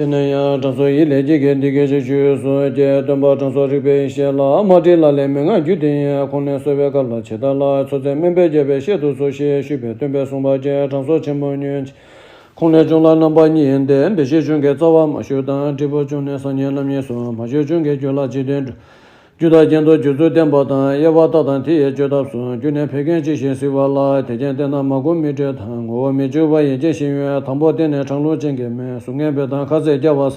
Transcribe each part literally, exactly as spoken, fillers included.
དེ་ནས་ཡང་དྲང་སྲོང་ཡིད་ལས་ཀྱི་གེགས་འདི་སྐད་ཅེས་ཞུས་སོ། ཀྱེ་སྟོན་པ་དྲང་སྲོང་རིག་པའི་ཡེ་ཤེས་ལགས། མ་བྲིས་ལ་ལས་མན་ངག་རྒྱུད་འདི་ཡིས། ཁོང་ལས་གསོལ་བའི་བཀའ་ལ་ཇི་ལྟར་ལགས། མཚོ་རྩེ་སྨན་པས་རྒྱལ་བའི་བཤད་དུ་གསོལ་ཞེས་ཞུས་པས། སྟོན་པས་གསུངས་པ། ཀྱེ་དྲང་སྲོང་ཆེན་པོ་ཉོན་ཅིག། ཁོང་ལས་བྱུང་ལ་རྣམ་པ་གཉིས་ཏེ། བདེ་གཤེགས་འབྱུང་གི་རྩ་བ་མ་ཞུ་དང་། འབྲས་བུ་འབྱུང་ནས་སངས་རྒྱས་རྣམ་གཉིས་སུ། མ་ཞུ་འབྱུང་གི་རྒྱུད་ལ་འཇིག་རྟེན་འགྲོ། རྒྱུ་དང་རྐྱེན་དུ་འགྱུར་ཚུལ་བསྟན་པ་དང་། དབྱེ་བ་ལྟ་དང་དེ་ཡི་བཅོས་ཐབས་སུ། རྒྱུ་ནི་བད་ཀན་ཅི་ཞིག་གཟིར་བ་ལ། དེ་རྐྱེན་བསྟེན་ན་མ་གོམས་མི་འབྲས་དང་། ངོ་བོ་མི་འགྱུར་བ་ཡི་རྐྱེན་ཞིག་ཡོད། དང་པོ་བསྟེན་ནས་གྲང་རླུང་ཅན་གྱི་མེ། གཟུགས་ངན་བད་དང་ཁ་ཟས་སྐྱ་བ།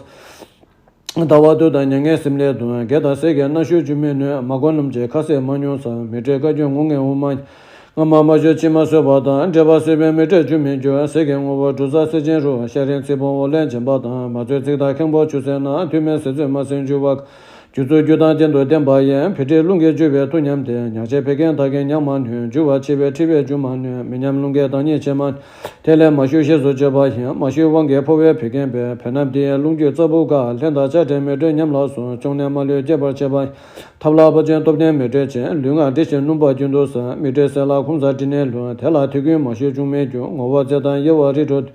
ཟླ་བ་དུས་དང་མྱ་ངན་སེམས་ལས་དོན། གད་དང་ཟས་ཀྱི་སྣ་ཤོས་འཇུ་མི་ནུས། མ་གོམས་རྣམས་ཀྱིས་ཁ་ཟས་མ་མྱོང་ཟེར། མི་འབྲས་བཀའ་བཀྱོན་ངུ་ངན་འོ་མ། སྔ་མ་མ་ཞུ་ཕྱི་མ་ཟོས་པ་དང་། འབྲས་བུ་ཟོས་པས་མི་འབྲས་འཇུ་མི་འགྱུར། ཟས་ཀྱི་ངོ་བོ་འབྲུ་ཟ་སེར་ཆེན་རུ། ཤ་རིང་ཚིལ་བུམ་འོ་ལེན་བྱིན་པ་དང་། མ་ཟོས་ཚིག་དང་ཁེངས་པོ་ཆུ་སེར་ན། དུས་མིན་ཟས་ཚོད་མ་ཟིན་འཇུ་བ། རྒྱུ་ཚོགས་རྒྱུ་དང་རྐྱེན་དུ་བརྟེན་པ་ཡིན། བད་མཁྲིས་རླུང་གིས་འཇུ་བའི་མཐུ་ཉམས་ཏེ། ཉག་ཆེ་བད་ཀན་དག་གིས་ཉམས་མ་ནུས། འཇུ་བ་ཆེ་བས་མཁྲིས་པས་འཇུ་མ་ནུས། མི་ཉམས་རླུང་གིས་དྭངས་སྙིགས་ཕྱེ་མ། དེ་ལས་མ་ཞུ་ཞེས་སུ་བརྗོད་པ་ཡིན། མ་ཞུའི་དབང་གིས་ཕོ་བའི་བད་ཀན་འབད། བེ་སྣབས་དེ་ཡིས་རླུང་རྒྱུ་རྩ་བུག་འགག། ལྷན་དང་ཆ་འདྲེས་མི་འབྲས་ཉམས་ལ་སོགས། གཅོང་ནད་མ་ལུས་སྐྱེད་པར་བྱེད་པ་ཡིན། ཐབས་ལ་བབ་ཅིང་སྟོབས་ལྡན་མི་འབྲས་ཆེ། ལུས་ངག་འབྲེལ་ཞིང་སྣུམ་པ་རྒྱུན་དུ་ཟ། མི་འབྲས་ཟས་ལ་ཁུང་ཟ་དྲི་ནས་ལུད། དེ་ལ་དུས་ཀུན་མ་ཞུ་འབྱུང་མི་འགྱུར། ངོ་བོ་རྫས་དང་དབྱེ་བ་རིལ་བུ།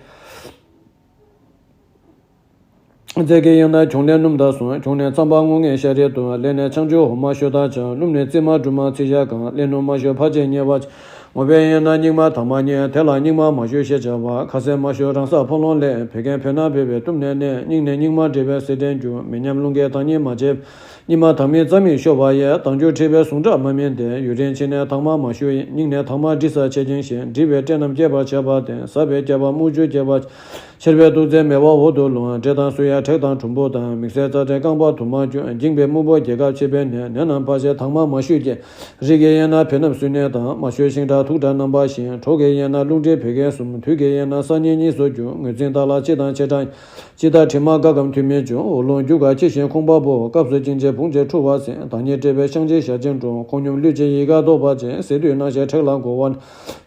རྫས་ཀྱི་དབྱེ་ན་གྱོང་ལྡན་སྣུམ་དང་ཟུངས། གྱོང་ལྡན་ཚངས་པ་སྔོ་ངད་ཤ་རིལ་དུ། ལས་ནི་ཆང་བཅུད་འོ་མ་ཞོ་དང་ཆང་། སྣུམ་ནི་རྩི་མ་འབྲུ་མར་ཚིལ་ཞག་གང་། ལས་སྣུམ་མ་ཞུ་ཕལ་ཆེར་མཉེ་བ་ཆེ། ངོ་བོའི་དབྱེ་ན་སྙིགས་མ་དྭངས་མ་གཉིས། དེ་ལ་སྙིགས་མ་མ་ཞུ་ཞེས་བྱ་བ། ཁ་ཟས་མ་ཞུ་རང་སར་ཕོ་ལོང་ལས། བད་ཀན་བེ་སྣབས་བད་པའི་གཏུམ་ནས་གནས། སྙིང་ནི་སྙིགས་མ་འབྲེལ་བའི་ཟས་སྐྲན་འགྱུར། མི་ཉམས་རླུང་གིས་དྭངས་སྙིགས་མ་བྱེད། སྙིགས་མ་དྭངས་མའི་རྩ་མིག་ཤོར་བ་ཡིས། དྭངས་རྒྱུ་མཁྲིས་པའི་ཟུངས་ཁྲག་མ་སྨིན་ཏེ། ཡུན་རིང་ཕྱིན་ནས་དྭངས་མ་མ་ཞུ་ཡིན། སྙིང་ནི་དྭངས་མ་འདྲིས་སར་ཆད་ཅིང་ཞི། འདྲིས་པའི་སྐྲན་རྣམས་སྐྱེད་པར་བྱེད་པ་སྟེ། ཟ་བས་སྐྱེད་པ་རྨུག་རྒྱུ་སྐྱེད་པ། མཆེར་པའི་དུག་རྫས་མེ་བ་འོག་ཏུ་ལྷུང་། འབྲས་དང་སུ་ཡང་དྲེག་དང་གྲུམ་བུ་དང་། མིག་སེར་རྩ་ཕྲན་རྐང་པ་དུ་མར་གྱུར། འགྱིང་བའི་སྨུག་པོ་རྒྱལ་ཁབ་ཕྱེད་པའི་ནད། ནད་རྣམས་ཕལ་ཆེར་དྭངས་མ་མ་ཞུ་སྐྱེད། རིགས་ཀྱི་དབྱེ་ན་བེ་སྣབས་སུན་ནད་དང་། མ་ཞུ་ཤིང་ཁྲག་དུག་ཁྲག་རྣམ་པ་བཞི། གྲོགས་ཀྱི་དབྱེ་ན་རླུང་མཁྲིས་བད་ཀན་གསུམ། དུས་ཀྱི་དབྱེ་ན་གསར་རྙིང་གཉིས་སུ་འགྱུར། ངོས་འཛིན་དག་ལ་སྤྱི་དང་ཆེ་ཕྲ། སྤྱི་དང་དྲི་མ་འགག་གམ་མཐུན་མིན་འབྱུང་། འོག་རླུང་རྒྱུ་འགག་ཕྱི་བཞིན་ཁོང་པ་སྦོ། སྐབས་སུ་གཅིན་ཆེ་བུང་ཆེ་འཁྲུ་བ་ཟེར། དྭངས་སྙིགས་འབྲེལ་བའི་བཤང་གཅི་ཞར་གཅིན་འགྲོ། ཁོང་སྙོམས་ལུས་ཀྱི་ཡི་ག་ལྡོག་པ་ཅན། ཟས་དུས་སྣང་ཤས་མཁྲེགས་ལ་གོ་བ།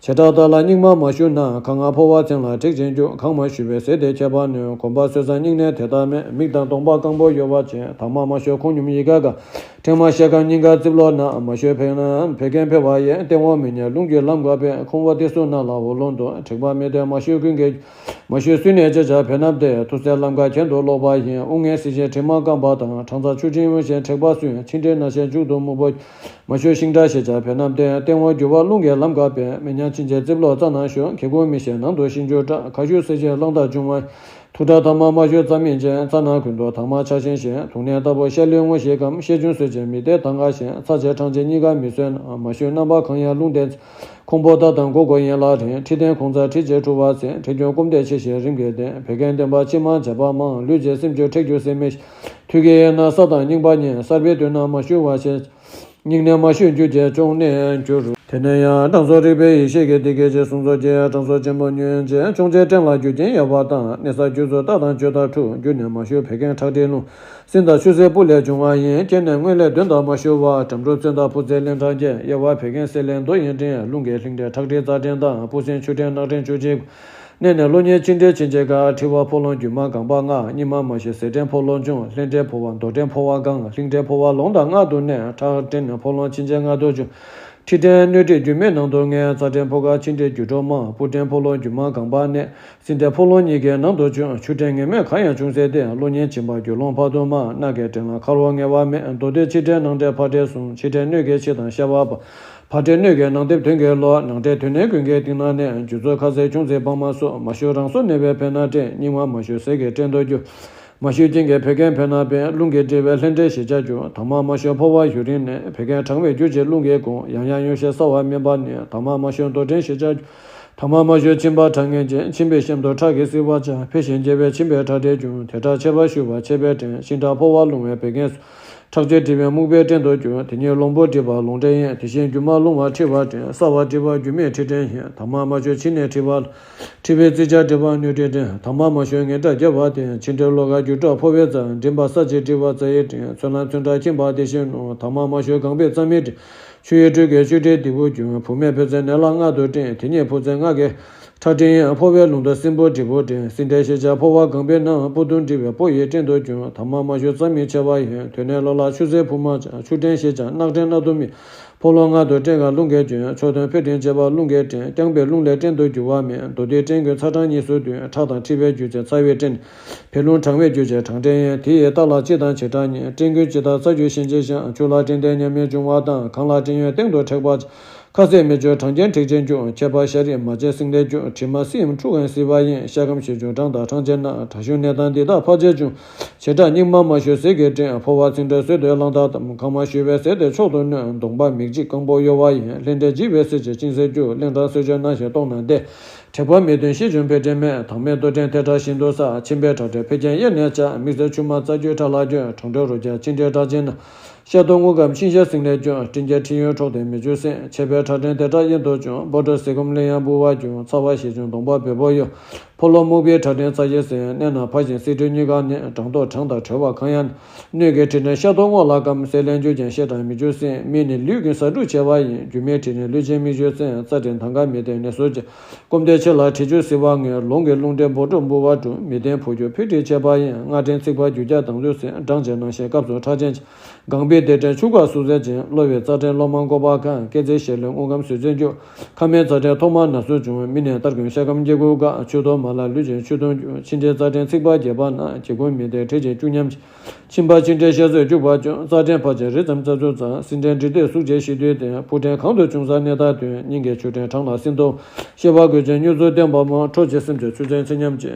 བྱེ་བྲག་དག་ལ་སྙིགས་མ་མ་ཞུ་ན། ཁ་ང་ཕོ་བ་མཚན་ལ་དྲེག་ཅིང་འགྱུར། གང་མ་ཞུ་བའི་ཟས་དེ་ཁྱད་པར་ནི། གོམས་པ་སོས་ཙང་སྙིང་ནད་དེ་ལྟར་མེད། མིག་དང་གདོང་པ་སྐམ་པོ་ཡོ་བ་ཅན། དྭངས་མ་མ་ཞུ་ཁོང་སྙོམས་ཡི་ག་འགག། ཕྲེང་མ་ཤ་སྐམ་སྙིང་ག་རྩིབ་ལོག་ན། མ་ཞུ་བད་ན་བད་ཀན་འཕེལ་བ་ཡིན། སྟེང་འོག་མི་ཉལ་རླུང་རྒྱུ་ལམ་འགགས་པས། ཁོང་པ་སྟེགས་སུ་ན་ལ་འོག་རླུང་འདུ། དྲེག་པ་མེད་དེ་མ་ཞུ་ཀུན་གྱི། མ་ཞུ་སུན་ནད་ཅེས་བྱ་བེ་སྣབས་ཏེ། ཐུར་སེལ་ལམ་འགགས་གྱེན་དུ་ལོག་པ་ཡིན། དབུགས་ངལ་སིལ་ཞིང་དྲི་མ་སྐམ་པ་དང་། ཁྲག་འཛག་ཆུ་སྦྱིན་འོ་ཞིང་མཁྲེགས་པ་སུན། མཆིན་དྲི་ན་ཞིང་མཇུག་ཏུ་སྨུག་པོ། མ་ཞུ་ཤིང་ཁྲག་ཞེས་བྱ་བེ་སྣབས་ཏེ། སྟེང་འོག་རྒྱུ་བ་རླུང་གི་ལམ་འགགས་པས། མི་ཉལ་གཅིན་ཆེ་རྩིབ་ལོག་རྩ་ནང་ཞུ། གྱེན་ཁུག་མི་ཤེས་ནང་དུ་ཤིང་རྒྱུ་སྐྲག། ཁ་ཤུ་སེར་ཆེ་རླངས་དང་འབྱུང་བ། ཐུག་ཁྲག་ཐ་མ་མ་ཞུ་རྩ་སྨིན་ཅན། རྩ་ནང་ཀུན་ཏུ་དྭངས་མ་ཆགས་ཤིང་ཞི། དུག་ནད་ལྟ་བུ་ཤ་ལུས་སྔོ་ཞིང་སྐམ། ཤེད་ཆུང་ཟོས་ཀྱང་མིག་ལྟས་དང་འགའ་ཞིང་། ཚ་ཆེ་གྲང་ཆེ་གཉིས་ཀ་མི་བཟོད་ན། མ་ཞུ་རྣམ་པ་གང་ཡང་རླུང་ལྡན། ཁོང་པོ་ལྟ་དང་མགོ་སྐོར་ཡན་ལག་རིང་། མཁྲིས་ལྡན་ཁོང་རྩ་མཁྲིས་ཆེ་འཁྲུ་བ་ཟེར། མཁྲིས་སྐྱོན་སྐོམ་དེ་ཆེ་ཞིང་རིམས་ཀྱིས་ལྡན། བད་ཀན་ལྡན་པ་མཆིལ་མ་འབྱེད་པ་མང་། ལུས་ཀྱི་སེམས་རྒྱུད་མཁྲེགས་རྒྱུ་སེམས་མེད། དུས་ཀྱི་དབྱེ་ན་གསར་དང་རྙིང་པ་གཉིས། གསར་པའི་དུས་ན་མ་ཞུ་བ་ཞེས། སྙིང་ནད་མ་ཞུ་རྒྱུ་བཅས་གཅོང་ནད་འགྱུར། དེ་ནས་ཡང་དྲང་སྲོང་རིག་པའི་ཡེ་ཤེས་ཀྱིས་འདི་སྐད་ཅེས་གསུངས་སོ། ཀྱེ་དྲང་སྲོང་ཆེན་པོ་ཉོན་ཅིག། གཅོང་ཆེན་སྐྲན་ལ་རྒྱུ་རྐྱེན་ཡོད་པ་དང་། གནས་ས་རྒྱུ་ཚོགས་རྟགས་དང་བཅོས་དང་འཁྲུག། རྒྱུ་ནི་མ་ཞུ་བད་ཀན་ཁྲག་མཁྲིས་རླུང་། སྲིན་དང་ཆུ་སེར་སྤུ་ལས་བྱུང་བ་ཡིན། རྐྱེན་ནི་སྔོན་ལས་གདོན་དང་མ་ཞུ་བ། འགྲམ་འཁྲུ་བཙན་དང་ཕོ་རྩེ་ལན་གྲངས་བརྒྱད། དབྱེ་བ་བད་ཀན་སེལ་ལས་མདོ་ཡི་འདྲེན། རླུང་གི་ལྷིང་འདྲེས་ཁྲག་མཁྲིས་རྩ་འདྲེན་དང་། སྤུ་སྲིན་ཆུ་འདྲེན་རྣག་འདྲེན་བཅུ་གཅིག། གནས་ནི་གློ་ཉལ་མཆིན་འདྲེན་མཆིན་ལྕེ་འགག། མཁྲིས་པ་ཕོ་ལོང་རྒྱུ་མ་གང་པ་ལྔ། གཉིས་མ་མ་ཞུ་ཟས་འདྲེན་ཕོ་ལོང་འབྱུང་། ལྷན་འདྲེན་ཕོ་བ་མདོ་འདྲེན་ཕོ་བ་གང་། ལྷིང་འདྲེན་ཕོ་བ་ལོང་དང་རྔ་དུ་གནས། ཁྲག་འདྲེན་ཕོ་ལོང་མཆིན་ལྕེ་རྔ་དུ་འབྱུང་། མཁྲིས་འདྲེན་སྣོད་མཁྲིས་རྒྱུ་མའི་ནང་དུ་ངེས། རྩ་འདྲེན་ཕོ་ཁ་མཆིན་འདྲེན་རྒྱུ་འགྲོ་མང་། སྤུ་འདྲེན་ཕོ་ལོང་རྒྱུ་མ་གང་པ་གནས། སྲིན་འདྲེན་ཕོ་ལོང་གཉིས་ཀའི་ནང་དུ་འབྱུང་། ཆུ་འདྲེན་ངེས་མེད་གང་ཡང་ཅུང་ཟད་དེ། གློ་ཉལ་མཆིན་པ་རྒྱུ་ལོང་ཕར་དུ་མང་། རྣག་གི་འདྲེན་ལ་མཁར་བ་ངེས་པ་མེད། མདོ་སྡེ་ཆིག་འདྲེན་ནང་འདྲེན་ཕར་འདྲེན་གསུམ། ཕྱི་འདྲེན་སྣོད་ཀྱི་ཕྱི་དང་ཤ་བ་པ། ཕར་འདྲེན་སྣོད་ཀྱི་ནང་ལྟེབ་དོན་གྱི་ལོགས། ནང་འདྲེན་དོན་ནི་ཀུན་གྱི་གཏིང་ན་གནས། རྒྱུ་ཚོགས་ཁ་ཟས་ཅུང་ཟད་སྦང་མ་སོགས། མ་ཞུ་རང་སོར་གནས་པའི་བེ་སྣབས་སྐྲན། སྙིགས་མ་མ་ཞུ་ཟས་ཀྱི་སྐྲན་དུ་འགྱུར། མ་ཞུ་རྐྱེན་གྱིས་བད་ཀན་བེ་སྣབས་འབེན། རླུང་གིས་འབྲེལ་བའི་ལྷན་འདྲེས་ཞེས་བྱ་འགྱུར། དྭངས་མ་མ་ཞུ་ཕོ་བ་ཡུན་རིང་གནས། བད་ཀན་གྲང་བའི་རྒྱུ་གཅིག་རླུང་གིས་གོང་། ཡང་ཡང་ཡོང་ཞིང་གསར་བ་སྨིན་པ་ནི། དྭངས་མ་མ་ཞུ་མདོ་འདྲེན་ཞེས་བྱ་འགྱུར། དྭངས་མ་མ་ཞུ་མཆིན་པ་ཁྲག་ངན་ཅན། མཆིན་པའི་གཤམ་དུ་ཁྲག་གིས་གཟིར་བར་བྱ། འཕེལ་ཞིང་རྒྱས་པས་མཆིན་པའི་ཁྲག་མཁྲིས་འབྱུང་། དེ་ཁྲག་ཆད་པར་ཞུ་བ་ཆད་པས་འདྲེན། ཤིང་ཁྲག་ཕོ་བ་རླུང་བས་བད་ཀན་གསུམ། ཁྲག་མཁྲིས་འབྲེལ་བའི་སྨུག་པའི་སྐྲན་དུ་འགྱུར། དེ་ཉིད་ལོང་བུ་འདྲེས་པ་ལོང་འདྲེན་ཡིན། དེ་བཞིན་རྒྱུ་མ་རླུང་བ་མཁྲིས་པ་འདྲེན། གསར་བ་འདྲེས་པ་རྒྱུ་མའི་མཁྲིས་འདྲེན་ཡིན། དྭངས་མ་མ་ཞུ་མཆིན་ནད་མཁྲིས་པ། མཁྲིས་པའི་རྩི་སྦྱར་འདྲེས་པ་སྣོད་མཁྲིས་འདྲེན། དྭངས་མ་མ་ཞུ་ངན་ཁྲག་རྒྱས་པ་སྟེ། མཆིན་འདྲེན་ལོགས་ཀ་རྒྱུ་སྐྲག་ཕོ་བའི་རྩ། འདྲེན་པ་ས་གཅིག་འདྲེས་པ་རྩ་ཡི་འདྲེན། ཚོན་ལ་ཚོན་ཁྲག་ཁྱིམ་པ་དེ་བཞིན་ནོ། དྭངས་མ་མ་ཞུ་ལྒང་པའི་རྩ་མིག་འདྲེན། ཆུ་ཡི་དྲོད་ཀྱིས་ཆུ་འདྲེས་ལྡེ་གུ་འགྱུར། བུད་མེད་ཕོ་རྩེ་ནད་ལ་རྔ་དུ་འདྲེན། དེ་ཉིད་ཕོ་རྩེ་རྔ་གི་ཁྲག་འདྲེན་ཡིན། ཕོ་བའི་རླུང་དུ་སྲིན་བུ་འབྲས་བུ་འདྲེན། སྲིན་འདྲེན་ཞེས་བྱ་ཕོ་བ་ལྒང་པའི་ནང་། སྤུ་དུམ་འདྲེས་པའི་སྤུ་ཡི་སྐྲན་དུ་འགྱུར། དྭངས་མ་མ་ཞུ་རྩ་མིག་མཆེ་བ་ཡིན། དོན་ནི་ལོགས་ལ་ཆུ་སེར་བུ་མ་ཆགས། ཆུ་འདྲེན་ཞེས་བྱ་རྣག་འདྲེན་རྣག་ཏུ་སྨིན། ཕོ་ལོ་ལྔ་དུ་སྤྲིན་དཀར་རླུང་གིས་བསྐྱོད། མཆོག་ཐུན་འཕོ་སྤྲིན་བྱེད་པ་རླུང་གིས་སྤྲིན། རྐྱང་པའི་རླུང་ལས་སྤྲིན་དུ་རྒྱུ་བ་མེད། མདོ་སྡེའི་སྤྲིན་ཀུན་ཚ་གྲང་གཉིས་སུ་འདུས། ཁྲག་དང་མཁྲིས་པའི་རྒྱུ་བྱེད་ཚ་བའི་སྤྲིན། བད་རླུང་གྲང་བའི་རྒྱུ་བྱེད་གྲང་སྤྲིན་ཡིན། དེ་ཡི་རྟ་ལ་སྤྱི་དང་བྱེ་བྲག་གཉིས། སྤྲིན་ཀུན་སྤྱི་དང་རྩ་རྒྱུ་གཤིན་རྗེ་ཞང་། ཆུ་ལ་སྤྲིན་ལྡན་ཉ་མའི་འབྱུང་བ་དང་། གངས་ལ་སྤྲིན་གཡོན་སྟེང་དུ་འཁྲིགས་པ། ཁ་ཟས་མི་བཅུ་གྲངས་ཅན་འཁྲིགས་ཆེན་རྒྱུ། ཁྱད་པར་ཤ་རིགས་མ་བྱས་སྲིན་ལས་རྒྱུ། དྲི་མ་སྲིན་ཡུམ་ཁྲུ་གང་སྲིད་པ་ཡིན། ཤ་སྐམ་ཤི་ཆུ་གྲང་དང་གྲངས་ཅན་ན། དྲག་ཤུལ་ནད་དང་འདི་དག་ཕལ་ཆེར་འབྱུང་། བྱེ་བྲག་སྙིགས་མ་མ་ཞུ་ཟིལ་གྱིས་སྤྲིན། ཕོ་བ་ཚིག་འབྲས་ཟོས་དུས་རླངས་ཐག་བསྡམས། ཁ་མ་ཞུ་བའི་ཟས་དེ་མཆོག་ཏུ་གནོད། གདོང་པ་མིག་འབྱིད་རྐང་པོ་གཡོ་བ་ཡིན། ལྷས་འདྲེ་འཇིགས་པའི་ཟིལ་གྱིས་གཅིན་ཟིན་རྒྱུ། ལྷས་འབྲང་གསོད་གཅོད་ན་ཞིང་ལྟོགས་ན་བདེ། དྲེག་པ་མི་ཐོན་ཤི་ཆུ་འཕེལ་འདྲེ་མེད། དྭངས་མའི་རྡོ་སྤྲིན་ཐལ་དྲགས་ཤིན་ཏུ་སྲ། མཆིན་པའི་ཁྲག་འདྲེས་འཕེལ་རྐྱེན་གཡས་ནས་བྱ། མིག་སེར་ཆུ་མ་རྩ་རྒྱུས་ཁྲག་ལ་རྒྱུ། གྲང་དྲོད་རུ་རྒྱ་མཆིན་འདྲེས་གྲགས་ཅན་ན། ཤ་སྟོབས་རྔུལ་སྐམ་མཆིན་ཤ་སྲིན་ལས་རྒྱུ། སྤྲིན་རྒྱས་མཁྲིས་གཡོན་འཁྲུགས་ཏེ་མིད་ཆུ་སྲིན། མཆེད་པའི་ཁྲག་སྤྲིན་དེ་དྲག་གཡོན་དུ་བྱུང་། སྦོ་ཊ་ཟིལ་གུམ་ལིང་ཡང་འབུ་བ་རྒྱུ། ཚ་བ་ཤི་ཆུ་གདོང་པ་བེ་པོ་གཡོ། ཕོ་ལོ་སྨུག་པའི་ཁྲག་སྤྲིན་ཚ་ཡི་སྲིན། མནན་ན་ཕར་ཞིང་སྲིད་ཁྲི་གཉིས་ཀ་ནི། གྲང་ལྟོགས་གྲང་དང་བྲོ་བ་གང་ཡང་། སྣོད་ཀྱི་མཁྲིས་ནད་ཤ་སྟོབས་རྔོག་ལ་སྐམ། ཟས་ལས་རྒྱུ་ཅན་ཤ་གྲང་མིད་ཆུ་སྲིན། མི་ནི་ལུས་ཀུན་ཟ་འབྲུ་བྱེད་པ་ཡིན། རྒྱུ་མའི་མཁྲིས་ནད་ལུས་ཅན་མིད་ཆུ་སྲིན། རྩ་སྤྲིན་དང་ག་མི་ལྡན་ནད་སོ་བྱེད། སྐོམ་དེ་ཆེ་ལ་མཁྲིས་ཆུ་སྲི་བ་ངན། ལོང་གི་རླུང་སྤྲིན་སྦོ་ཊ་འབུ་བ་འཁྲུགས། མི་ལྡན་བུ་རྒྱུད་འཕེལ་འགྲིབ་བྱེད་པ་ཡིན། སྔ་སྤྲིན་ཚིག་པ་རྒྱུ་རྒྱ་དང་ཚུལ་སྲིན། གྲང་ཅན་ན་ཞེས་སྐབས་སུ་ཁྲག་ཅན་ཆེ། ལྒང་པའི་སྡེ་སྤྲིན་ཆུ་ཁ་སུ་ཟེར་ཅན། གློ་བའི་རྩ་སྤྲིན་གློ་མང་ཀོ་པ་གང་། སྐེ་ཚེ་ཞལ་ལུས་རྔུལ་སྐམ་ཟོས་ཚེ་རྒྱུ། ཁ་མའི་རྩ་སྤྲིན་ཐོག་མ་ན་ཟུག་འབྱུང་། མི་ནད་སྟར་གུང་ཤ་སྐམ་སྐྱེ་དགུ་འགག་ཆུ་ཐོག་མ་ལ་ལུས་ཅན་ཆུ་ཐུང་རྒྱུ། མཆིན་སྤྲིན་རྩ་སྤྲིན་ཚིག་པ་རྒྱས་པ་ན། སྐྱེ་དགུ་མི་ལྡན་མཁྲིས་ཅན་སྐྱུག་ཉམས་ཆེ། མཆིན་པ་མཆིན་སྤྲིན་ཤ་ཟོས་སྐྱུག་པ་བྱུང་། རྩ་སྤྲིན་ཕལ་ཆེར་རི་ཙམ་རྩ་ཚུལ་ཙམ། སྲིན་སྤྲིན་འབྲི་སྟོད་གཟུགས་ཅན་ཤི་དུས་བསྟེན། ཕུག་སྤྲིན་གང་དུ་བྱུང་ས་གནས་དག་སྟོན། སྙིང་གའི་ཆུ་སྤྲིན་གྲང་ལ་སྲིན་ཐོག་ཤི་བ་གོས་ཅན་སྨྱུག་རྩུབ་བསྟེན་པ་མང་། ཁྲོ་ཆེ་སེམས་ཅན་ཆུ་ཚན་ཚིག་ཉམས་ཆེ།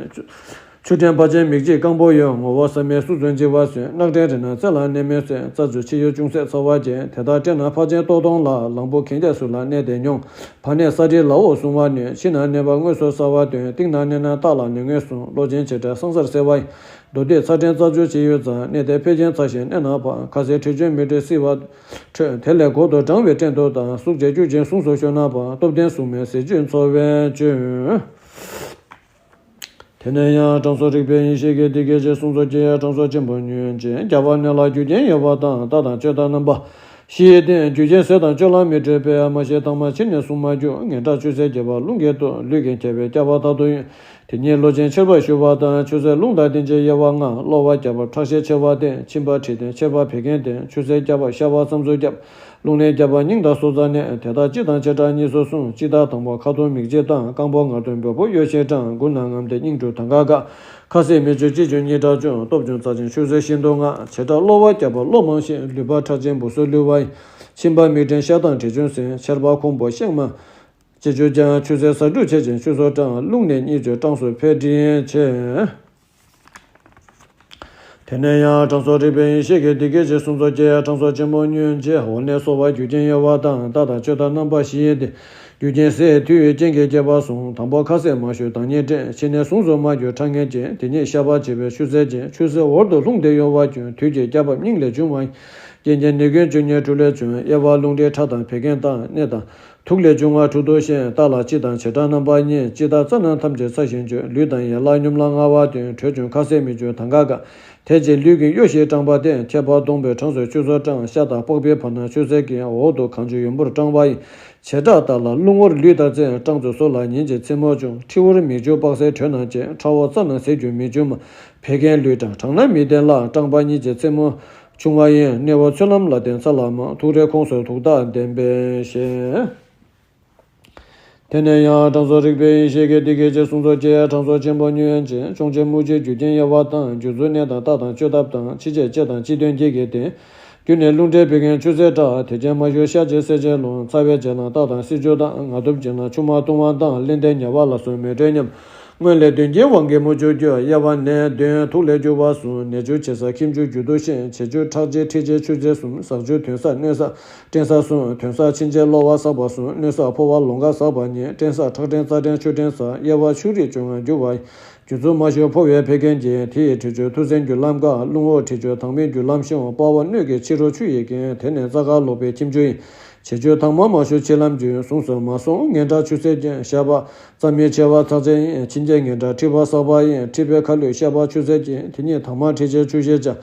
ཆུ་ཕྲན་ཕལ་ཆེར་མིག་འབྱིད་རྐང་པོ་གཡོ། ངོ་བོ་ཟ་མའི་གཟུགས་ཚོན་ལྕི་བ་སོན། རྣག་སྤྲིན་རེ་ན་རྩེ་ལ་གནས་མེད་སོན། རྩ་རྫུས་ཕྱི་ཡུལ་ཅུང་ཟད་ཚ་བ་ཅན། དེ་དག་སྤྲད་ན་ཕལ་ཆེར་ལྟོགས་གདོང་ལ། ལང་པོ་གན་རྐྱལ་ཟུར་ལ་གནས་ཏེ་མྱོང་། བར་གནས་ས་དྲིལ་ལ་འོག་བཟུང་བ་ནི། ཕྱི་ནང་གནས་པ་དངོས་སུ་གསལ་བར་སྟོན། གཏིང་ནང་གནས་ན་རྟགས་ལ་ནད་ངན་གསུངས། གློ་ཆེན་ཆེ་ཕྲ་སང་སར་གསལ་བ་ཡིན། མདོ་སྡེ་ཚ་སྤྲིན་རྩ་རྫུས་ཕྱི་ཡུལ་གཙང་། གནས་དེར་འཕེལ་རྐྱེན་ཚ་ཞིང་གནས་ན་བག་ཁ་ཟས་མཁྲིས་ཆུ་མིད་འཕྲོད་བསིལ་བ་འཕྲོད། དེ་ལས་གོང་དུ་གྲང་བའི་སྤྲིན་དུ་བཏང་། གཟུགས་བྱད་སྐྱུག་ཅིང་ཟུངས་སུ་ཤོར་ན་བག་སྟོབས་ལྡན་གཟུགས་མེད་ཟས་བཅུད་འཚོ་བས་བཅོས། དེ་ནས་ཡང་དྲང་སྲོང་རིག་པའི་ཡེ་ཤེས་ཀྱིས་འདི་སྐད་ཅེས་གསུངས་སོ། ཀྱེ་དྲང་སྲོང་ཆེན་པོ་ཉོན་ཅིག་རྒྱགས་པ་ནད་ལ་རྒྱུ་རྐྱེན་ཡོད་པ་དང་། རྟགས་དང་བཅོས་དང་རྣམ་པ་བཞི་ཡི་སྟེང་། རྒྱུ་རྐྱེན་ཟས་དང་སྤྱོད་ལམ་མི་འཕྲོད་པས། མ་ཤི་དྭངས་མ་ཕྱི་ནས་གཟུགས་མ་རྒྱུ། ངན་དྲག་ཆུ་སེར་རྒྱས་པ་རླུང་གིས་གཏོར། ལུས་ཀྱི་མཁྲེགས་པའི་རྐྱབ་པ་དག་ཏུ་ཡོད། དེ་ཉིད་གློ་ཆེན་མཆེར་པ་ཞུ་བ་དང་། ཆུ་སེར་རླུང་དང་ལྡན་ཅིང་གཡེར་བ་ལྔ། གློ་བ་རྒྱགས་པ་ཁྲག་ཤེད་ཆེ་བ་སྟེ། མཆིན་པ་མཁྲིས་སྟེང་མཆེར་པ་བད་ཀན་སྟེང་། ཆུ་སེར་རྒྱགས་པ་ཤ་བ་མཚམས་སུ་རྒྱབ། རླུང་ནད་རྒྱགས་པ་སྙིང་དང་སོ་རྩ་ནད། དེ་དག་སྤྱི་དང་བྱེ་བྲག་གཉིས་སུ་གསུངས། སྤྱི་དང་དང་པོ་ཁ་དོག་མིག་འབྱིད་དང་། རྐང་པ་ངར་ཐོན་འབོལ་པོ་གཡོ་ཞིང་གྲང་། མགུ་ན་རྔམ་སྟེ་སྙིང་འཁྲུ་དང་ག་འགག་ཁ་ཟས་མི་བཅུ་ལྕི་ཆུ་གཉིས་དྲག་བྱུང་། སྟོབས་ཆུང་རྩ་ཆེན་ཆུ་སེར་ཤིན་ཏུ་ངར། བྱེ་བྲག་གློ་བ་རྒྱགས་པ་གློ་མང་ཞིང་། ལུད་པ་ཁྲག་ཆེན་འབུ་སོ་ལུད་པ་ཡིན། མཆིན་པ་མིག་སྤྲིན་ཤ་དང་མཁྲིས་ཆུ་སྲིན། མཆེར་པ་ཁོང་པོ་ཤེག་མ་ལྕི་ཆུ་སྦྱང་། ཆུ་སེར་ཟ་འབྲུ་ཆེ་ཅིང་ཆུ་སོ་གྲང་། རླུང་ནད་གཉིས་བཅུ་གྲངས་སུ་འཕེལ་འགྲིབ་ཆེ། དེ་ནས་ཡང་དྲང་སྲོང་རིག་པའི་ཡེ་ཤེས་ཀྱིས་འདི་སྐད་ཅེས་གསུངས་སོ། ཀྱེ་དྲང་སྲོང་ཆེན་པོ་ཉོན་ཅིག་འོ་ནད་གསོ་བར་རྒྱུ་རྐྱེན་ཡོད་པ་དང་། རྟགས་དང་བཅོས་དང་རྣམ་པ་བཞི་ཡིན་ཏེ། རྒྱུ་རྐྱེན་ཟས་མཐུ་ཡི་རྐྱེན་གྱིས་བསྐྱེད་པ་གསུམ། དང་པོ་ཁ་ཟས་མ་ཞུ་དྭངས་སྙིགས་སྤྲིན། ཕྱི་ནས་ཟུངས་སུ་མ་གྱུར་ཁྲག་ངན་སྐྱེ། དེ་ཉིད་ཤ་བ་བྱེད་པའི་ཆུ་སེར་ཅན། ཆུ་སེར་འོར་དུ་ལྷུང་སྟེ་གཡོ་བ་སྐྱོན། དུས་ཀྱི་རྒྱགས་པ་སྙིང་ལས་བྱུང་བ་ཡིན། རྐྱེན་གྱི་ནད་ཀུན་བཅུ་གཉིས་གྲུ་ལས་བྱུང་། གཡེར་བ་རླུང་མཁྲིས་ཁྲག་དང་བད་ཀན་དང་། གནས་དང་དུག་ལས་བྱུང་བ་དྲུག་ཏུ་ཤེས། རྟགས་ལ་སྤྱི་དང་བྱེ་བྲག་རྣམ་པ་གཉིས། སྤྱི་རྟགས་རྩ་ནང་ཐམས་ཅད་ཚ་ཞིང་འགྱུར། ལུས་དང་ཡན་ལག་སྙོམས་ལ་ངར་བ་སྟོན། དྲོད་ཆུང་ཁ་ཟས་མི་འཇུ་དང་ག་འགག་དེ་རྗེས་ལུས་ཀྱི་གཡོ་ཞིང་གྲང་བ་སྟེ། ཁྱད་པར་གདོང་པའི་གྲངས་སུ་ཆུ་སོ་གྲང་། ཤ་དང་པགས་པའི་བར་ན་ཆུ་སེར་སྐྱེ། འོག་ཏུ་གང་བྱུང་ཡུན་པོར་གྲང་བ་ཡིན། བྱེ་བྲག་ལྟར་ལ་རླུང་འོར་ལུས་དང་རྩེ། གྲངས་སུ་སོ་ལ་ཉིན་གཅིག་མཚན་མོ་བྱུང་། མཁྲིས་འོར་མིག་ཆུ་པགས་གསེག་དྲོད་ནང་སྐྱེ། ཁྲག་འོར་རྩ་ནང་ཟས་རྒྱུ་མི་འཇུ་མ། བད་ཀན་ལུས་གྲང་གྲང་ན་མི་བདེ་ལ། གྲང་པ་གཉིས་ཀྱི་མཚན་མོ་བྱུང་བ་ཡིན། གནས་འོག་ཚུལ་ལམ་ལ་བརྟེན་ཚ་ལ་མང་། ཐུག་རེག་ཁོངས་སུ་དུག་རྟགས་ལྡན་པས་ཞེས། དེ་ནས་ཡང་དྲང་སྲོང་རིག་པའི་ཡེ་ཤེས་ཀྱིས་འདི་སྐད་ཅེས་གསུངས་སོ། ཀྱེ་དྲང་སྲོང་ཆེན་པོ་ཉོན་ཅིག་གཅོང་ཆེན་སྨུག་ཆུའི་རྒྱུ་རྐྱེན་ཡོད་པ་དང་། རྒྱུ་ཚུལ་གནས་དང་རྟགས་དང་བཅོས་ཐབས་དང་། ཕྱི་བྱས་ལྕེ་དང་ལྕེ་གདོན་བགེགས་ཀྱི་སྟེང་། རྒྱུ་ནི་རླུང་མཁྲིས་བད་ཀན་ཆུ་སེར་དྲག་དེ་རྐྱེན་མ་ཞུ་ཤ་བྱེད་ཟས་བྱེད་རླུང་། ཚ་བའི་རྗེས་ལ་རྟགས་དང་སྲི་ཆུ་དང་། ངལ་དུབ་རྗེས་ལ་ཆུ་མ་བཏུང་བ་དང་། ལྷས་འདྲེ་ཉ་བ་ལ་སོགས་མེ་དྲོད་ཉམས། སྔོན་ལས་གདོན་གྱི་དབང་གིས་མུ་ཅུ་རྒྱུ། གཡེར་བ་ནད་གདོན་དུག་ལས་རྒྱུ་བ་གསུམ། ནད་ཆུ་བྱེ་ས་ཁྱིམ་ཆུ་རྒྱུ་དུ་ཤིན། བྱེ་ཆུ་ཁྲག་ལྕེ་མཁྲིས་ལྕེ་ཆུ་སེར་གསུམ། ཟག་ཆུ་དོན་ས་གནོད་ས་སྤྲིན་ས་གསུམ། དོན་ས་མཆིན་ལྕེ་གློ་བ་ཟག་པ་གསུམ། གནོད་ས་ཕོ་བ་ལོང་ག་ཟག་པ་གཉིས། སྤྲིན་ས་ཁྲག་སྤྲིན་རྩ་སྤྲིན་ཆུ་སྤྲིན་ཟག་གཡེར་བ་ཆུ་རིགས་བཅོ་ལྔ་རྒྱུ་བ་ཡིན། རྒྱུ་ཚུལ་མ་ཞུ་ཕོ་བའི་བད་ཀན་གྱིས། དེ་ཡི་མཁྲིས་ཆུ་ཐུར་སེལ་རྒྱུ་ལམ་འགག་རླུང་འོར་མཁྲིས་ཆུ་དྭངས་མའི་རྒྱུ་ལམ་ཤོང་། དཔའ་བོ་སྣོད་ཀྱི་ཕྱི་རོལ་ཆུ་ཡི་རྐྱེན། དེ་ནི་རྩ་དཀར་ལོག་པའི་ཁྱིམ་ཆུ་ཡིན། བྱེ་ཆུ་དྭངས་མ་མ་ཞུ་ཕྱི་ལམ་རྒྱུ། ཟུངས་སུ་མ་སོང་ངན་དྲག་ཆུ་སེར་སྐྱེ། ཤ་བ་རྩ་མི་ཆེ་བ་ཚ་ཚེ་ཡིན། མཆིན་ལྕེ་ངན་དྲག་མཁྲིས་པ་ཟག་པ་ཡིན། མཁྲིས་པའི་ཁ་ལུད་ཤ་བ་ཆུ་སེར་སྐྱེ། དེ་ཉིད་དྭངས་མ་མཁྲིས་ཆེ་ཆུ་ཤེད་ཆ།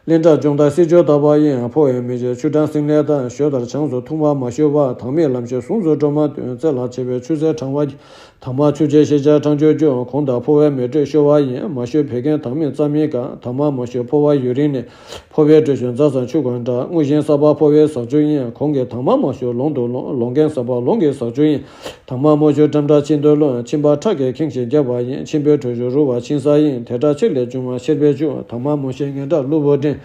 ལྷས་འདྲེ་སྦྱོང་དང་སྲི་ཆུ་དག་པ་ཡིན། ཕོ་བའི་མི་ཆེ་ཆུ་གྲང་སྲིན་ལས་དང་། ཞོ་ལྟར་ཆང་སུ་འཐུང་བ་མ་ཞུ་བ། དྭངས་མའི་ལམ་ཤེས་ཟུངས་སུ་འགྲོ་མ་སྟོན། རྩེ་ལ་མཆེད་པའི་ཆུ་སེར་གྲང་བ་གྱིས། དྭངས་མ་ཆུ་སྐྱེས་ཤེས་བྱ་གྲང་སྐྱོད་རྒྱུ། གོང་དང་འཕོ་བའི་མེ་དྲོད་ཤོར་བ་ཡིན། མ་ཤོར་བད་ཀན་དྭངས་མས་རྩ་མིན་གང་། དྭངས་མ་མ་ཤོར་འཕོ་བ་ཡུན་རིང་ནས། འཕོ་བའི་དྲོད་ཤོར་རྫ་ཟ་ཆུ་གང་འདྲ། དངོས་གཞིའི་ས་ཕག་འཕོ་བའི་ཟག་བཅུད་ཡིན། གོང་གི་དྭངས་མ་མ་ཤོར་ལོང་དུ་ལོང་། ལོང་གིན་ས་ཕག་ལོང་གི་ཟག་བཅུད་ཡིན། དྭངས་མ་མ་ཤོར་འགྲམ་ཁྲག་མཆིན་དུ་ལོང་། མཆིན་པ་ཁྲག་གིས་ཁེངས་ཤིང་རྒྱབ་པ་ཡིན། མཆིན་པའི་དྲོད་ཤོར་རུལ་བ་མཆིན་ཟ་ཡིན། དེ་ཁྲག་ཕྱིར་ལས་བྱུང་བ་ཤེར་པའི་ཆུ། དྭངས་མ་མ་ཤོར་ངན་ཁྲག་གློ་བུར་འདྲེན།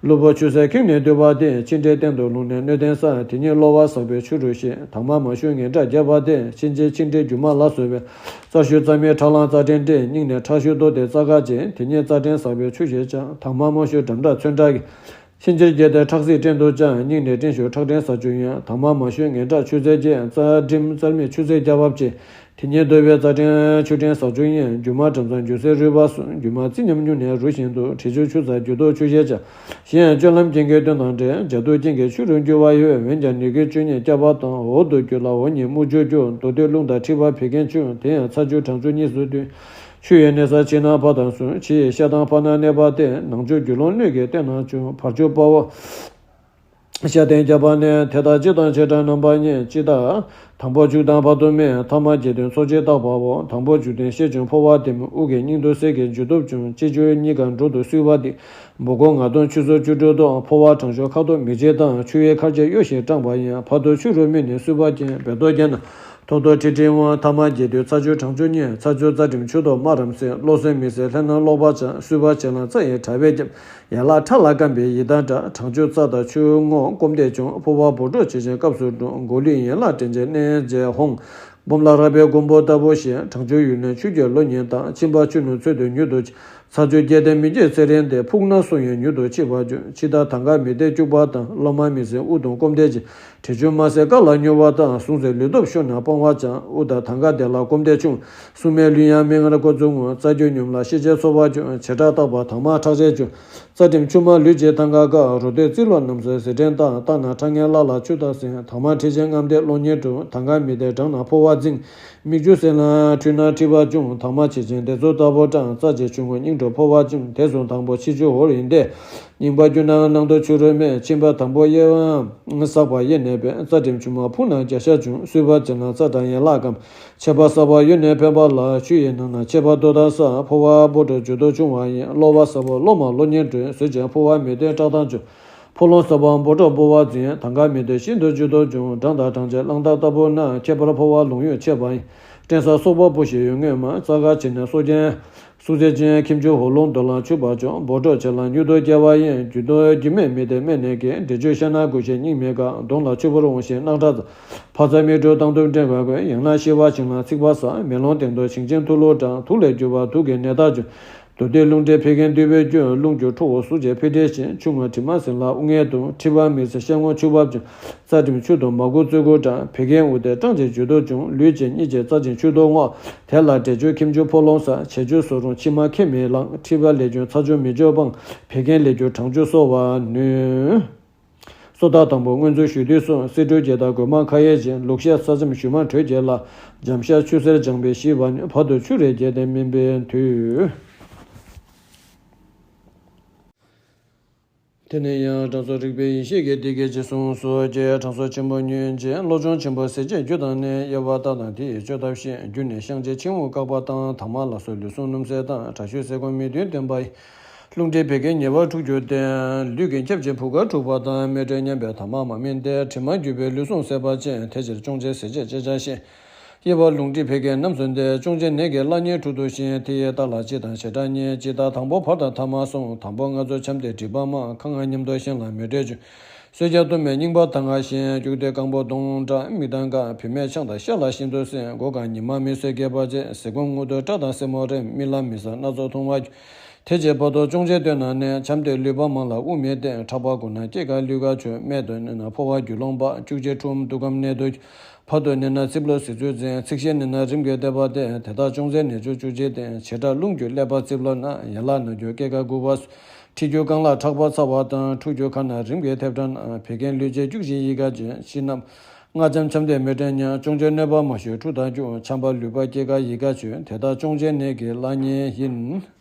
གློ་བུར་ཆུ་སེར་ཁེངས་ནས་འདུས་པ་སྟེ། མཆིན་ཁྲིའི་སྟེང་དུ་ལྷུང་ནས་གནོད་ལྡན་ས། དེ་ཉིད་གློ་བ་ཟག་པའི་ཆུ་རུ་ཤེས། དྭངས་མ་མ་ཤོར་ངན་ཁྲག་རྒྱབ་པ་སྟེ། མཆིན་ཆེན་མཆིན་ཁྲི་རྒྱུ་མ་ལ་སོགས་པའི། རྩ་ཤུར་རྩ་མིན་ཁྲག་རླངས་རྩ་ཕྲན་འདྲེས། སྙིང་ནས་ཁྲག་ཤུར་གཏོར་ཏེ་རྩ་ཁར་བཅད། དེ་ཉིད་རྩ་ཕྲན་ཟག་པའི་ཆུ་ཞེས་བྱ། དྭངས་མ་མ་ཤོར་འགྲམ་ཁྲག་ཚོན་ཁྲག་གིས། མཆིན་མཆེར་བརྒྱལ་ཏེ་ཁྲག་སྲིད་སྐྲན་དུ་བཅང་། སྙིང་ནས་སྐྲན་ཤོར་ཁྲག་སྐྲན་ཟག་བཅུད་ཡིན། དྭངས་མ་མ་ཤོར་ངན་ཁྲག་ཆུ་སེར་བརྒྱལ། རྩ་འགྲིམ་རྩར་མིད་ཆུ་སེར་རྒྱབ་པ་བཅད། དེ་ཉིད་གཏོར་བའི་རྩ་ཕྲན་ཆུ་སྐྲན་ཟག་བཅུད་ཡིན། རྒྱུ་མ་འགྲམ་ཚང་རྒྱུ་སེར་རུལ་བ་སོགས། རྒྱུ་མ་རྩི་ཉམས་ཉུང་ནས་རུལ་བཞིན་དུ། དྲི་ཆུ་ཆུ་ཚ་རྒྱུ་ལྡོག་ཆུ་ཞེས་བྱ། གཞན་ཡང་སྤྱོད་ལམ་རྐྱེན་གྱི་སྐྱོན་དང་འབྲེལ། འཇའ་དུག་རྐྱེན་གྱིས་ཆུ་རུ་འགྱུར་བ་ཡོད། འོན་ཀྱང་ནད་ཀྱི་བཅུད་ཉིད་སྐྱ་པ་དང་། འོ་དུ་རྒྱུ་ལ་འོ་ཉིད་སྨུག་རྒྱུ་རྒྱུ། མདོ་སྟོད་རླུང་དང་མཁྲིས་པ་བད་ཀན་ཆུ། དེ་ཡང་ཚ་ཆུ་གྲང་ཆུ་གཉིས་སུ་འདུས། ཆུ་ཡི་གནས་ས་ཕྱི་ནང་བར་དང་གསུམ། ཕྱི་ཡི་ཤ་དང་བར་ན་གནས་པ་སྟེ། ནང་ཆུ་རྒྱུ་ལོང་སྣོད་ཀྱི་སྟེང་ན་བྱུང་། བར་ཆུ་དཔའ་བོ། ཤ་སྟེང་རྒྱབ་པ་ནས། དེ་ལྟར་སྤྱི་དང་བྱེ་བྲག་རྣམ་པ་གཉིས། སྤྱི་དང་། དང་པོ་བྱུག་དང་བར་དུ་སྨིན། ཐ་མ་དགྱེས་སྟོན་ཚོགས་ཀྱིས་བརྟག་པའོ། དང་པོ་བྱུག་སྟེ་ཤས་ཆུང་འཕོ་བ་ལྡེམ། དབུགས་ཀྱི་སྙིང་དུ་གསེར་གྱི་འཇུ་སྟོབས་བྱུང་། སྤྱི་རྒྱུ་གཉིས་ཀ་འགྲོ་དུ་གསུས་པ་སྟེ། སྦུ་གུ་ལྔ་སྟོང་ཆུ་ཚོད་བཅུ་དྲུག་ཏུ། འཕོ་བ་གྲང་ཤུར་ཁ་དོག་མིག་འབྱེད་དང་། ཆུ་ཡི་ཁར་ཆེ་གཡོ་ཞིང་སྐྲངས་པ་ཡིན། བར་དུ་ཆུ་རུ་སྨིན་ནས་གསུས་པ་ཅན། བལ་ཏོ་བརྒྱལ་ན། ཐོག་ཐོག་ཁྲི་ཁྲི་འོང་། ཐ་མ་དགྱེས་སྟོན་ཚ་ཆུ་གྲང་ཆུ་གཉིས། ཚ་ཆུ་རྩ་འགྲིམ་ཆུ་དོག་སྨ་རམས་སེལ། གློ་སེམས་མི་སེར་ལྷན་སྣང་ལོག་པར་བྱ། གསུས་པ་བྱེད་ལ་རྩ་ཡི་དྲ་བས་བརྒྱབ། ཡན་ལག་ཁྲག་ལ་སྐམ་པའི་ཡི་དྭགས་འདྲ། གྲང་ཆུ་རྩ་དང་ཆུ་སྔོ་སྐོམ་དད་བྱུང་། འཕོ་བ་འབོ་འཁྲུག་ཇེ་ཆེར་སྐབས་སུ་འགྲོ། མགོ་ལུས་ཡན་ལག་དྲན་བྱེད་གནས་བརྗེ་ཧོང་། སྦོམ་ལ་རགས་པའི་མགོན་པོ་ལྟ་བུ་ཞིག་གྲང་ཆུ་ཡུལ་ནས་ཆུ་རྒྱུད་ལོ་ཉེས་དང་། མཆིན་པ་ཆུ་ནུབ་ཚུལ་དུ་མྱུར་དུ་ཕྱེ། ཚ་ཆུ་རྒྱས་ཏེ་མི་རྒྱས་ཚེ་རིང་སྟེ། ཕུགས་ན་སོ་ཡོན་མྱུར་དུ་ཕྱེ་བར་འགྱུར། ཕྱི་དང་དང་ག་མི་བདེ་སྐྱུག་པ་དང་། གློ་དམར་མི་སེར་དབུགས་གཏོང་སྐོམ་དད་ཅིང་། དྲི་ཆུ་དམར་སེར་དཀར་ལ་མྱུར་བ་དང་། ཟུངས་སེར་ལུས་སྟོབས་ཤོར་ན་སྤང་བར་བྱ། དབུགས་དང་དང་ག་བདེ་ལ་སྐོམ་དད་ཆུང་། སྲུང་མའི་ལུས་ཡང་མི་མངར་ཀོ་ཚུ་ངུ། རྩ་རྒྱུ་སྙོམས་ལ་ཤེས་བྱའི་ཚོར་བ་འབྱུང་། བྱེ་བྲག་བརྟག་པ་དྭངས་མ་ཁྲག་ཆེན་འབྱུང་། རྩ་འགྲིམ་ཆུ་དམར་ལུས་ཀྱི་ཐང་ག་དཀར། རོ་སྟོད་རྩིས་ལོག་རྣམས་སུ་ཟེར་ཕྲན་བཏགས། བཏགས་ན་ཁྲག་ངན་བརླ་ལ་ཆུ་དང་སྲན། དྭངས་མ་མཁྲིས་ཆེན་རྔམ་སྟེ་གློ་ཉལ་འགྲོ། དང་ག་མི་བདེ་འགྲངས་ན་འཕོ་བ་འཛིང་། མིག་ཆུ་སེར་ལ་འཁྲུས་ན་མཁྲིས་པ་འབྱུང་། དྭངས་མ་མཁྲིས་ཆེན་སྡེ་ཚོགས་ལྟ་བུ་འགྲངས། རྩ་ཆེ་ཆུང་ངུ་སྙིང་འགྲོ་འཕོ་བ་འབྱུང་། དེ་སོང་དང་པོ་ཕྱི་ཆུ་ཧོར་ཡིན་ཏེ། རྙིང་པ་རྒྱུ་ན་ནང་དུ་ཆུ་རུ་སྨིན། མཆིན་པ་དང་པོ་གཡས་པ་བསགས་པ་གཡས་ནས་འཕེལ། རྩ་འགྲིམ་ཆུ་དམར་ཕུག་ན་རྒྱ་ཤ་འབྱུང་། གསུས་པ་བྱེད་ལ་རྩ་དང་ཡན་ལག་སྐམ། ཆད་པ་བསགས་པ་གཡོན་ནས་འཕེལ་བ་ལ། ཆུ་ཡི་ནང་ན་ཆད་པ་རྡོ་དང་ས། འཕོ་བ་འབོ་འཁྲུག་འཇུ་སྟོབས་ཆུང་བ་ཡིན། གློ་བ་བསགས་པ་གློ་དམར་གློ་ཉལ་འགྲོ། ཟོས་ཀྱང་འཕོ་བ་མི་བདེ་སྐྲག་དང་འབྱུང་། འཕོ་ལོང་བསགས་པ་འབོ་འཁྲུག་འབོ་བ་འཛིང་། དང་ག་མི་བདེ་ཤིན་ཏུ་འཇུ་སྟོབས་འབྱུང་། འགྲངས་དང་འགྲངས་བྱེད་གླང་དར་ལྟ་བུ་ན། ཁྱད་པར་འཕོ་བ་ལོང་ཡུག་ཆད་པ་ཡིན། བཀྲེན་ས་སོག་པོ་སྤུ་ཤད་ཡུལ་ངོས་མ། རྩ་ག་ཆེ་ན་སོག་ཆེན། སུག་རྫས་ཅན་ཁྱིམ་ཆུ་ཧོ་ལོང་རྡོ་ལ་ཆུ་བ་ཆུང་། འབོ་འཁྲུག་ཆེ་ལ་མྱུར་དུ་སྐྱེ་བ་ཡིན། རྒྱུ་དོན་རྒྱུ་མེད་མི་བདེ་སྨན་ནད་ཀྱིས། འདྲེ་ཆུ་ཤ་ན་འགུལ་ཞིང་སྙིང་མི་དགའ། གདོང་ལ་ཆུ་བུར་འོང་ཞིང་རྣག་ཁྲག་འཛག། ཕར་རྩ་མིག་འཁྲུ་དང་དུ་འདྲེན་པ་ཀུན། ཡང་ན་ཤི་བ་བྱིང་ལ་ཚིག་པ་ཟ། མེ་ལོང་སྟེང་དུ་བྱིང་ཆེན་ཐུག་ལུག་འགྲངས། དུག་ལས་གྱུར་པ་དུག་གི་ནད་རྟགས་འབྱུང་། དུག་སྟེ་རླུང་མཁྲིས་བད་ཀན་འདུས་པའི་རྒྱུ། རླུང་རྒྱུ་ཁྲོ་བོ་གཟུགས་ཅན་ཕི་དྲེ་ཞིང་། ཆུ་ངོ་དྲི་མ་སྲིན་ལ་དབུགས་ངལ་འདུག་མཁྲིས་པ་མི་སེར་ཤ་སྔོ་ཆུ་བབ་འབྱུང་། རྩ་འགྲིམ་ཆུ་དོག་མ་གུ་བཙོས་གུ་འགྲངས། བད་ཀན་དབུགས་དེ་སྐྲངས་ཀྱི་འཇུ་སྟོབས་འབྱུང་། ལུས་ཀྱི་གཉིས་ཀྱི་རྩ་ཆེན་ཆུ་དོག་སྔོ། དེ་ལ་འདྲེ་ཆུ་ཁྱིམ་ཆུ་ཕོ་ལོང་ཟ། བྱེ་ཆུ་སོ་རུང་མཆིལ་མ་ཁེ་མི་ལང་། མཁྲིས་པ་ལས་རྒྱུ་ཚ་ཆུ་མི་འཇོ་སྤང་། བད་ཀན་ལས་རྒྱུ་གྲང་ཆུ་གསོ་བར་ནུས། སོ་ཐར་དང་པོ་སྔོན་ཚུད་ཞུ་དུས་སུ། སེ་འབྲུ་བརྒྱད་དང་གོས་མ་ཁ་ཡའི་རྗེས། ལུག་ཤ་ས་ཙམ་ཞུ་མ་དྲོད་བརྒྱད་ལ། འཇམ་ཤ་ཆུ་སེར་སྦྱངས་པས་ཞི་བར་ནུས། བར་དུ་ཆུ་རེ་བརྒྱལ་ཏེ་སྨིན་པའི་མཐུས། དེ་ནས་ཡང་དྲང་སྲོང་རིག་པའི་ཡེ་ཤེས་ཀྱིས་འདི་སྐད་ཅེས་གསུངས་སོ། ཀྱེ་དྲང་སྲོང་ཆེན་པོ་ཉོན་ཅིག་བློ་སྦྱོང་ཆེན་པོ་ཟས་བཅད་རྒྱུ་དང་ནི། དབྱེ་བ་ལྟ་དང་དེ་ཡི་བཅོས་ཐབས་ཤེས། རྒྱུ་ནི་བཤང་གཅི་མཆིང་དབུགས་བཀག་པ་དང་། དྭངས་མ་ལ་སོགས་ལུས་ཟུངས་སྣུམ་ཟད་དང་། དྲག་ཤུལ་ཟས་སྐོམ་མི་མཐུན་བསྟེན་པ་ཡི། རླུང་མཁྲིས་བད་ཀན་ཉེ་བར་འཁྲུག་རྒྱུ་སྟེ། ལུས་ཀྱི་ཁྱབ་ཆེན་ཕུག་ཁར་འཁྲུགས་པ་དང་། མེ་དྲོད་ཉམས་པས་དྭངས་མ་མ་སྨིན་ཏེ། དྲི་མ་རྒྱུ་བས་ལུས་ཟུངས་ཟད་པ་ཅན། དེ་ཕྱིར་སྐྱོང་བྱེད་ཟས་བཅད་ཅེས་བྱ་ཞིང་། དབྱེ་བ་རླུང་མཁྲིས་བད་ཀན་རྣམས་སུ་འདུས། སྐྱོང་བྱེད་ནད་ཀྱི་བླ་གཉན་དྲུག་ཏུ་ཕྱེ། དེ་ཡི་རྟགས་ལ་སྤྱི་དང་བྱེ་བྲག་གཉིས། སྤྱི་རྟགས་དང་པོ་བར་དང་ཐ་མ་གསུམ། དང་པོ་ལྔ་ཚོ་ཆམ་སྟེ་འགྲིབ་པ་མང་། ཁ་ང་སྙོམས་འདོར་གཤམ་ལ་མེ་དྲོད་འབྱུང་། གསོད་རྒྱག་གཏུམ་མས་རྙིང་པ་དང་ང་ཞིང་། སྐྱུག་སྟེ་རྐང་པ་གདོང་བཀྲ་མིག་དང་འགའ། བུད་མེད་ཆང་དང་ཤ་ལ་ཤིན་ཏུ་སྲེན། མགོ་གང་ཉི་མ་མི་བཟོད་སྐེད་པ་བཅད། ཟས་སྐོམ་རྔུལ་དུ་སྐྲག་དང་སེན་མོ་རེམ། རྨི་ལམ་མི་བཟང་སྣ་ཚོགས་མཐོང་བ་འགྱུར། དེ་ཕྱིར་བར་དུ་སྐྱོང་བྱེད་བསྟེན་ན་ནི། ཆམ་སྟེ་ལུད་པ་མང་ལ་དབུགས་མི་བརྟན། ཕྲག་པ་འགུར་ན་སྐྱེ་རྒ་ལུས་རྒ་འབྱུང་། སྨད་དུ་གནོན་ན་ཕོ་བ་རྒྱུ་ལོང་འབབ། སྐྱུག་བྱེད་འཁྲུག་འདུག་གམ་གནད་དུ་འགྱུར། བར་དུ་གནོན་ན་རྩིབ་ལོགས་ཟིལ་ཚུལ་འཛིན། ཚིགས་ཤིང་གནོན་ན་རིམས་ཀྱིས་འདེབས་པ་སྟེ། དེ་དག་སྐྱོང་བྱེད་ནད་བཅུ་བཅུ་གཅིག་སྟེ། བྱེ་བྲག་རླུང་རྒྱུ་ཀླད་པ་རྩིབ་ལོགས་ན། ཡན་ལག་སྣ་རྒྱུ་སྐེ་རྒ་དགུ་པ་སོགས། མཁྲིས་རྒྱུ་རྐང་ལག་ཕྲག་པ་ཚ་བ་དང་། འཁྲུ་རྒྱུ་ཁ་སྣ་རིམས་ཀྱིས་ཐེབས་འགྲམ་ན། བད་ཀན་ལུས་སྐྱེས་སྐྱུག་བཞིན་ཡི་ག་འབྱུང་། ཕྱི་ནང་རྔ་ཆམ་ཆམ་སྟེ་མེ་དྲོད་ཉམས། སྐྱོང་བྱེད་གནོད་པ་མ་ཞུ་འཁྲུག་དང་སྐྱུག་ཆམ་པ་ལུད་པ་སྐེ་རྒ་ཡི་ག་འབྱུང་། དེ་དག་སྐྱོང་བྱེད་ནད་ཀྱི་བླ་གཉན་ཡིན།